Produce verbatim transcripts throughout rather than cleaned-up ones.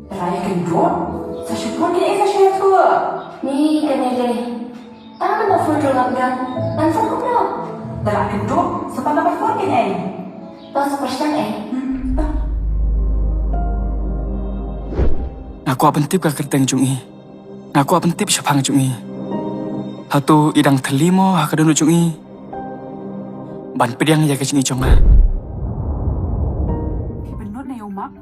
Te la ïakynduh, sa shu phone kine, sa shu ïathuh. Ni kane le. Tang nambar phone ruh ngam don. Ngan phone kumno? Te la kynduh, sa pan nambar phone kine. To sa pyrshang eh. Hmm, to. Nga kwah pyntip ka kyrteng jong i. Nga kwah pyntip shaphang jong i. Hato i dang thylli mo ha ka dohnud jong i ban pdiang ïa ka jingïeit jong nga? Phi pynlut na ïa u Mak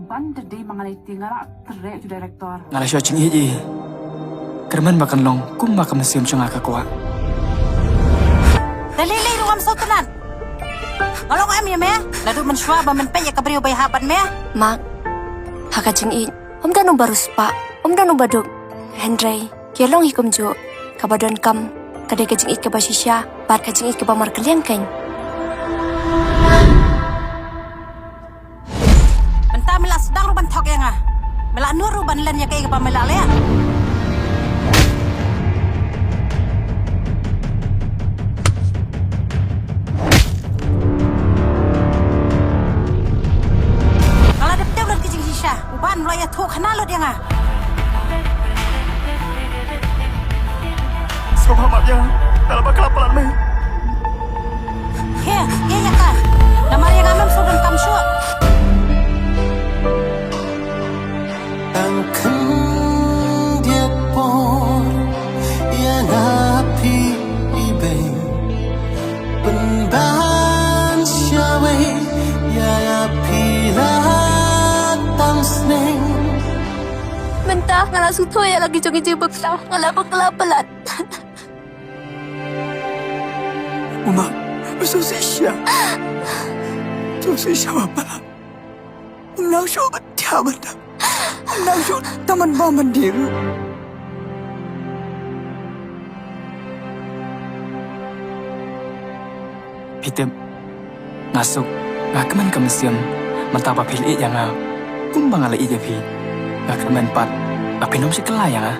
ban da dei ma nga lei te nga la treh ju director. Nga la shu jingïeit ïa i. Kyrmen ba kan long kumba ka mynsiem jong nga ka kwah. Da lei lei ruh ngam sngewtynnat. Nga long em ïa me. Naduh mynshuwa ba men peit ïa ka briew ba ïahap bad me. Mak, ha ka jingïeit ym don uba riewspah, ym don uba duk. Hynrei ki long hi kumjuh, kaba donkam ka dei ka jingïeit kaba shisha bad ka jingïeit kaba markylliang kein. Mynta me la sdang ruh ban thok ïa nga. Me la nud ruh ban len ïa kaei kaba me la leh. Nga la dep tip lut ki jingshisha. U Ban u la ïathuh khana lut ïa nga. Sngewbha map ïa nga, nga la bakla palat mei. He, ïa ïa ka. Namar ïa nga mem sngewdonkam shuh. Tang khyndiat por ïa nga phi ibeiñ. Pynban shawei ïa phi la tang sneng. Mynta nga la sngewthuh ïa la ki jong ki jingbakla, nga la bakla palat. Uma, u sngewsih sha. U sngewsih sha ba palat. Ym nang shuh ban thiah ban dap. Ym nang shuh tang ban bam ban dih ruh. Phi tip, nga suk, nga kmen ka mynsiem mynta ba phi la ïeit ïa nga kumba nga la ïeit ïa phi. Nga kmen pat ba phin ym shah kylla ïa nga.